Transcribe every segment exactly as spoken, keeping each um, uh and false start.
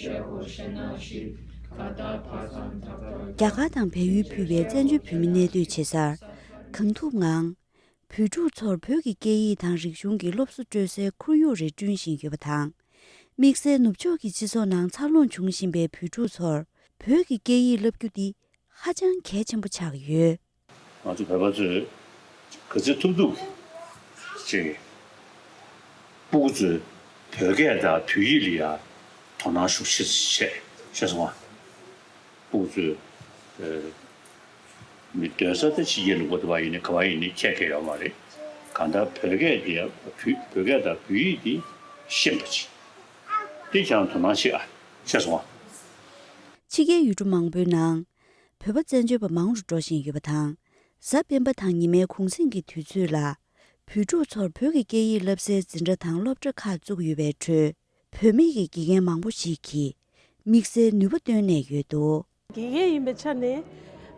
རྒྱ་གར་དང་བལ་ཡུལ་ཕུད་པའི་བཙན་བྱོལ་བོད་མི་གནས་སྡོད་བྱེད་སར་གང་ཐུབ་ངང་། བོད་ཕྲུག་ཚོར་བོད་ཀྱི་སྐད་ཡིག་དང་རིག་གཞུང་གི་སློབ་གསོ་སྤྲོད་སའི་ཁོར་ཡུག་རེ་བསྐྲུན་བཞིན་ཡོད་པ་དང་། དམིགས་བསལ་ནུབ་ཕྱོགས་ཀྱི་སྤྱི་ཚོགས་ནང་འཚར་ལོངས་བྱུང་བཞིན་པའི་བོད་ཕྲུག་ཚོར་བོད་ཀྱི་སྐད་ཡིག་བསླབ་རྒྱུ་འདི་ཧ་ཅང་གལ་ཆེན་པོ་ཆགས་ཀྱི་ཡོད། ང་ཚོ་བོད་པ་ཚོས་ག་ཚོད་ཐུབ་ཐུབ་ཅིག་སྤུ་གུ་ཚོས་བོད་སྐད་དང་བོད་ཡིག་ལ་ཡང་དོ་སྣང་ཤུགས་ཆེ་བྱས། ཤེས་སོང་ང་། སྤུ་གུ་ཚོས་ཨ་མི་སྡོད་ས་དེ་ཕྱི་རྒྱལ་ལ་འགྲོ་ཐུབ་པ་ཡིན་ནའི་ག་པར་ཡིན་ནའི་ཁྱད་ཁྱད་ཡོད་མ་རེད། གང་ལྟར་བོད་སྐད་དེ་བོད་བོད་སྐད་དང་བོད་ཡིག་དེ་ཤེས་པ་ཅིག་དེ་ཀྱང་དོ་སྣང་ཆེ་ཨ། ཤེས་སོང་ང་། ཕྱི་རྒྱལ་ཡུལ་གྲུ་མང་པོའི་ནང་བོད་པ་བཙན་བྱོལ་བ་མང་རུ་འགྲོ་བཞིན་ཡོད་པ་དང་། གཟའ་སྤེན་པ་དང་ཉི་མའི་གུང་གསེང་གི་དུས་ཚོད་ལ་བོད་ཕྲུག་ཚོར་བོད་ཀྱི་སྐད་ཡིག་བསླབ་སའི་འཛིན་གྲྭ་དང་སློབ་གྲྭ་ཁག་བཙུགས་ཡོད་པའི་ཁྲོད། བུད་མེད་ཀྱི་དགེ་རྒན་མང་པོ་ཞིག་གིས་དམིགས་བསལ་ནུས་པ་བཏོན་ནས་ཡོད་འདུག། དགེ་རྒན་ཡིན་པའི་ཆ་ནས་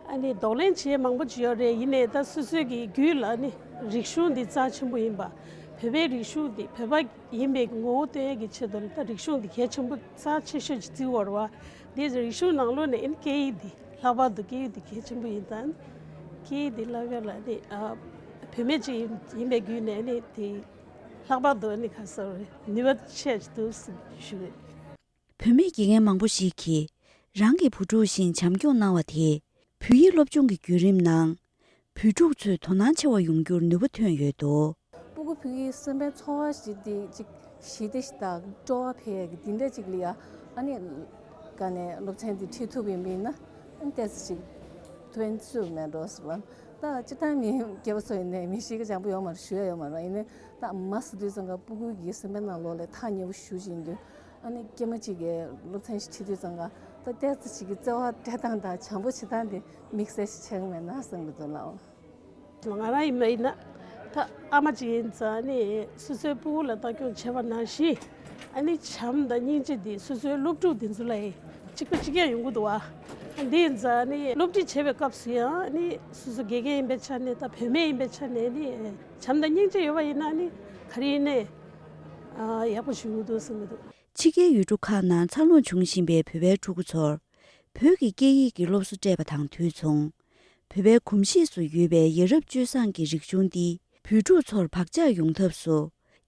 ཨ་ནི་གདོང་ལེན་བྱེད་མང་པོ་ཅིག་ཡོད་རེད། ཡིན་ནའི་ད་སོ་སོའི་གི་རྒྱུད་ལ་ཨ་ནི་རིག་གཞུང་འདི་རྩ་ཆེན་པོ་ཡིན་པ། བོད་པའི་རིག་གཞུང་འདི་བོད་པ་ཡིན་པའི་ངོ་བོ་སྟོན་ཡས་ཀྱི་ཆེད་དུ་ད་རིག་གཞུང་འདི་གལ་ཆེན་པོ་རྩ་ཆེ་ཤོས་ཅིག་བརྩི་བར་བ། འདི་རིག་གཞུང་ནང་ལོགས་ནས་ཨ་ནི་སྐད་ཡིག་འདི་ལྷག་པར་དུ་སྐད་ཡིག་འདི་གལ་ཆེན་པོ་ཡིན་ཙང་། སྐད་ཡིག་འདི་བསླབ་ཡས་ལ་ཨ་ནི་ཨ་བུད་མེད་ཅིག་ཡིན་ཡིན་པའི་བརྒྱུད་ནས་ཨ་ནི་དེ་ལྷག་པར་དུ་ཨ་ནི་ག་ཟེར་རེད། ནུས་པ་ཆེ་ཅིག་འདུག་ཞུ་གི་ཡོད། བུད་མེད་དགེ་རྒན་མང་པོ་ཞིག་གིས་རང་གི་བུ་ཕྲུག་བཞིན་བྱམས་སྐྱོང་གནང་བ་དེས་བོད་ཡིག་སློབ་སྦྱོང་གི་བརྒྱུད་རིམ་ནང་བོད་ཕྲུག་ཚོས་དོ་སྣང་ཆེ་བ་ཡོང་རྒྱུར་ནུས་པ་ཐོན་ཡོད་འདུག། སྤུ་གུ་ཕྲུག་གི་སེམས་པའི་ཚོར་བ་ཞིག་དེ་ཅིག་ཞི་བདེ་ཞིག་དང་སྤྲོ་བ་འཕེལ་ཡག་གི་དེ་འདྲ་ཅིག་ལ་ཡ་ཨ་ནི་ག་ནས་སློབ་ཚན་དེ་ཁྲིད་ཐུབ་ཡིན་པ་ཡིན་ན་ཨ་ནི་ཏོག་ཙམ་ཅིག་ཐོན་ཚུལ་མེད་འགྲོ་ཟེར་བ། ད་སྤྱིར་བཏང་མི་སྐྱེས་པ་ཚོ་ཡིན་ནའི་མི་གཤིས་ཀ་འཇམ་པོ་ཡོད་མ་རེད། ཞུ་ཡ་ཡོད་མ་རེད། ཡིན་ནའི་ད་མ་ཟེར་དུས་ཙང་ཀ་སྤུ་གུ་གི་སེམས་པའི་ནང་ལོགས་ལ་ཐག་ཉེ་པོ་ཞེ་པོ་ཅིག་ཡིན་དུས། ཨ་ནི་སྐྱེས་མ་གཅིག་གིས་སློབ་ཚན་ཞིག་ཁྲིད་དུས་ཙང་ཀ་ད་ཏོག་ཙམ་ཅིག་གི་བརྩེ་བ་སྤྲད་སྟངས་དང་བྱམས་པོ་བྱེད་སྟངས་དེ་དམིགས་བསལ་ཞིག་ཆགས་ཀྱི་མེད་ན་བསམ་གྱི་འདུག་ལགས། ང་རང་ཡིན་པ་ཡིན་ན་ད་ཨ་མ་གཅིག་ཡིན་ཙང་ནི་སོ་སོའི་སྤུ་གུ་ལ་ལྟ་སྐྱོང་བྱེད་པ་ནང་བཞིན། ཨ་ནི་བྱམས་དང་སྙིང་རྗེ་འདི་སོ་སོའི་སློབ་ཕྲུག་འདི་ཚོ་ལ་ཡང་གཅིག་པ་གཅིག་རྐྱང་ཡོང་གི་འདུག་བ། འདི་ཡིན་ཙང་ནི་སློབ་ཁྲིད་བྱེད་པའི་སྐབས་སུ་ཡང་ནི་སོ་སོ་དགེ་རྒན་ཡིན་པའི་ཆ་ནས་དང་བུད་མེད་ཡིན་པའི་ཆ་ནས་ནི་བྱམས་དང་སྙིང་རྗེ་ཡོད་པ་ཡིན་ན་ནི་ག་རེ་ཡིན་ནའི་ཨ་ཡག་པོ་བྱུང་གི་འདུག་བསམ་གྱི་འདུག། ཕྱི་རྒྱལ་ཡུལ་གྲུ་ཁག་ནང་འཚར་ལོངས་བྱུང་བཞིན་པའི་བོད་པའི་ཕྲུ་གུ་ཚོར་བོད་ཀྱི་སྐད་ཡིག་གི་སློབ་གསོ་སྤྲད་པ་དང་དུས་མཚུངས། བོད་པའི་གོམས་གཤིས་སུ་ཡོད་པའི་ཡ་རབས་སྤྱོད་བཟང་གི་རིག་གཞུང་འདི་བོད་ཕྲུག་ཚོར་བག་ཆགས་ཡོང་ཐབས་སུ་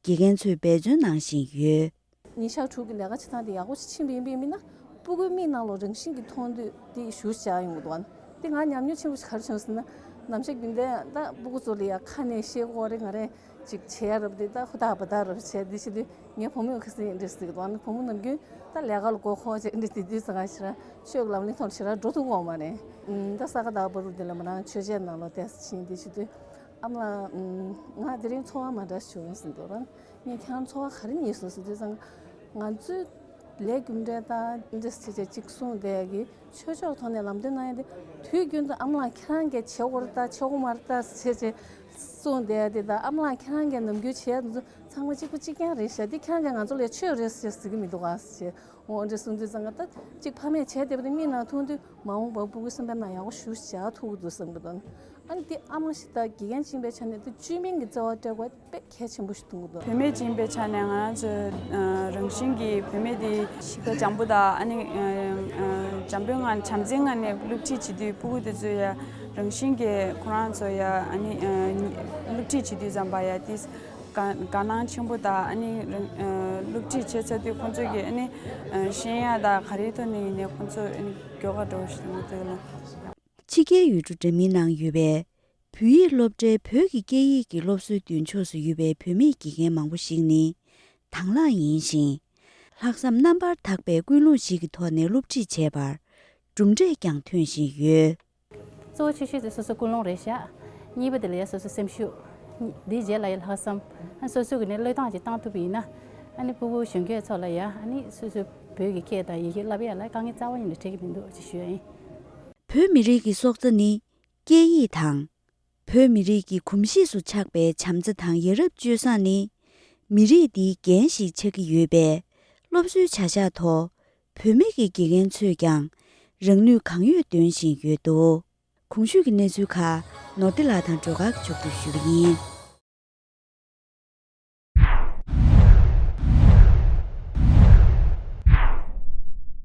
དགེ་རྒན་ཚོས་འབད་བརྩོན་གནང་བཞིན་ཡོད། ཉིན་ཞག་དྲུག་གི་ལས་ཀ་བྱེད་སྟངས་དེ་ཡག་པོ་ཞིག་ཕྱིན་པ་ཡིན་པས་མིན་ན། སྤུ་གུའི་མིག་ནང་ལོགས་རང་བཞིན་གྱིས་མཐོང་དུས་དེ་ཞུ་བྱ་ཡོང་གི་འདུག་ཨ། དེ་ང་ཉམས་མྱོང་ཆེན་པོ་ཞིག་ག་རེ་བྱུང་ཟེར་ན། ནམ་ཞག་རྒྱུན་ལྡན་ད་སྤུ་གུ་ཚོ་ལ་ཡ་ཁ་ནས་བཤད་དགོས་རེད། ང་རས་ཅིག་བྱེད་ཡ་རབས་དེ་ད་ཧུ་ཐག་བ་ཐག་རབས་བྱས་དེ་བྱེད་དུས་ངའི་བུ་མོས་ཁ་སང་འདྲི་ཟེར་གི་འདུག་ཨ། བུ་མོ་ནམ་རྒྱུན་ད་ལས་ཀ་ལ་མགོ་འཁོར་བྱས་འདྲི་དེ་དུས་ཙང་ང་ཞེ་དྲག་ཆོས་ཀྱི་ལམ་ལ་ཐོག་ཞེ་དྲག་འགྲོ་ཐུབ་ཀྱི་ཡོད་མ་རེད། ཨུམ། ད་ས་ག་ཟླ་བ་བར་དུ་དེ་ལ་མོ་རང་ཆོས་བྱེད་ནང་ལོགས་ཏོག་ཙམ་ཕྱིན་དེ་བྱེད་དུས། ཨ་མ་ལགས། ང་དེ་རིང་ཚོར་བ་མ་འདྲ་བྱུང་ཟེར་འདུག་ར། ངས་ཁྱེད་རང་ཚོར་བ་ག་རེ་རྙེད་སོང་ཟེར་དུས་ཙང་། ང་ཚོའི་ལས་རྒྱུ་འབྲས་དང་འདྲ་ཟེར་བྱས་གཅིག་གསུངས་བསྡད་ཀྱི་ཆོས་ཕྱོགས་ཐོག་ནས་ལམ་སྟོན་གནང་ཡ་དེ་དུས་རྒྱུན་དུ་ཨ་མ་ལགས་ཁྱེད་རང་གིས་བྱེད་དགོས་རེད་ད་བྱེད་དགོས་མ་རེད་ད་ཟེར་བྱས་གཅིག་གསུངས་བསྡད་ཡ་དེ་དང་། ཨ་མ་ལགས་ཁྱེད་རང་གིས་ནམ་རྒྱུན་བྱེད་ཡ་དེ་ཚོ་ཚང་མ་གཅིག་པ་གཅིག་རྐྱང་རེད་ཤག་འདི་ཁྱེད་རང་གིས་ང་ཚོ་ལ་ཆོས་རེད་ཟེར་ཟེར་གྱི་མི་འདུག་ག་ཟེར་བྱས། འོ་འདྲ་གསུང་དུས་ཙང་ཀ་ད་གཅིག་ཕ་མས་བྱས་བསྡད་པ་དེ་མིག་ནང་མཐོང་དུས་མ་འོངས་པར་སྤུ་གུའི་སེམས་པའི་ནང་ཡག་པོ་ཞེ་པོ་ཅིག་ཐུག་གི་འདུག་བསམ་གྱི་འདུག་ཨ་ནི་དེ་ཨ་མ་ཞིག་དང་དགེ་རྒན་ཅིག་ཡིན་པའི་ཆ་ནས་དེ་བཅོས་མིན་གྱི་བརྩེ་བ་སྤྲད་དགོས་དཔེ་གལ་ཆེན་པོ་ཞིག་མཐོང་གི་འདུག་བུད་མེད་ཅིག་ཡིན་པའི་ཆ་ནས་ང་རང་ཚོ་ཨ་རང་བཞིན་གྱིས་བུད་མེད་དེ་གཤིས་ཀ་འཇམ་པོ་དང་། ཨ་ནི་ཨ་ཨ་འཇམ་པོའི་ངང་བྱམས་བརྩེའི་ངང་ནས་སློབ་ཁྲིད་བྱེད་དུས་སྤུ་གུ་དེ་ཚོ་ཡང་རང་བཞིན་གྱིས་ཁོ་རང་ཚོ་ཡང་ཨ་ནི་ཨ་སློབ་ཁྲིད་བྱེད་དུས་ཙམ་པ་ཡང་དེ། དགའ་དགའ་སྣང་ཆེན་པོ་དང་། ཨ་ནི་རང་ཨ་སློབ་ཁྲིད་བྱེད་ཚར་དུས་ཁོང་ཚོ་གིས་ཨ་ནི་ཨ་ཤེས་ཡ་དང་ག་རེའི་ཐོག་ནས་ཡིན་ནའི་ཁོང་ཚོ་ཨ་ནི་མགྱོགས་ཁ་འགྲོ་བཞིན་འདུག་ལ། ཕྱི་རྒྱལ་ཡུལ་གྲུ་འདྲ་མིན་ནང་ཡོད་པའི་བོད་ཡིག་སློབ་གྲྭའི་བོད་ཀྱི་སྐད་ཡིག་གི་སློབ་གསོའི་མདུན་ཕྱོགས་སུ་ཡོད་པའི་བུད་མེད་དགེ་རྒན་མང་པོ་ཞིག་ནི་དང་བླངས་ཡིན་ཞིང་། ལྷག་བསམ་རྣམ་པར་དག་པའི་ཀུན་སློང་ཞིག་གི་ཐོག་ནས་སློབ་ཁྲིད་བྱས་པར་གྲུབ་འབྲས་ཀྱང་ཐོན་བཞིན་ཡོད། གཙོ་བོ་ཆེ་ཤོས་དེ་སོ་སོའི་ཀུན་སློང་རེད་ཤག་གཉིས་པ་དེ་ལ་ཡ་སོ་སོའི་སེམས་ཤུགས། དེའི་རྗེས་ལ་ཡ་ལྷག་བསམ། ཨ་སོ་སོ་གི་ནི་བློས་བཏང་ཅིག་བཏང་ཐུབ་པ་ཡིན་ན། ཨ་ནི་སྤུ་གུ་གཞོན་སྐྱེས་ཚོ་ལ་ཡ་ཨ་ནི་སོ་སོའི་བོད་ཀྱི་སྐད་དང་ཡི་གེ་བསླབ་ཡ་ལ་དཀའ་ངལ་རྩ་བ་ཉིད་ནས་འཕྲད་ཀྱི་མི་འདུག་ཅེས་ཞུ་ཡ་ཡིན། བོད་མི་རིགས་ཀྱི་སྲོག་རྩ་ནི་སྐད་ཡིག་དང་། བོད་མི་རིགས་ཀྱི་གོམས་གཤིས་སུ་ཆགས་པའི་བྱམས་བརྩེ་དང་ཡ་རབས་སྤྱོད་བཟང་ནི་མི་རིགས་འདིའི་འགན་ཞིག་ཆགས་ཀྱི་ཡོད་པས། སློབ་གསོའི་བྱ་གཞག་ཐོག་བོད་མི་གི་དགེ་རྒན་ཚོས་ཀྱང་རང་ནུས་གང་ཡོད་འདོན་བཞིན་ཡོད་འདུག་གོང་ཞུས་ཀྱི་གནས་ཚུལ་ཁག་ནོར་བདེ་ལགས་དང་སྒྲོལ་དཀར་གྱིས་ཕྱོགས་བསྡུས་ཞུས་པ་ཡིན།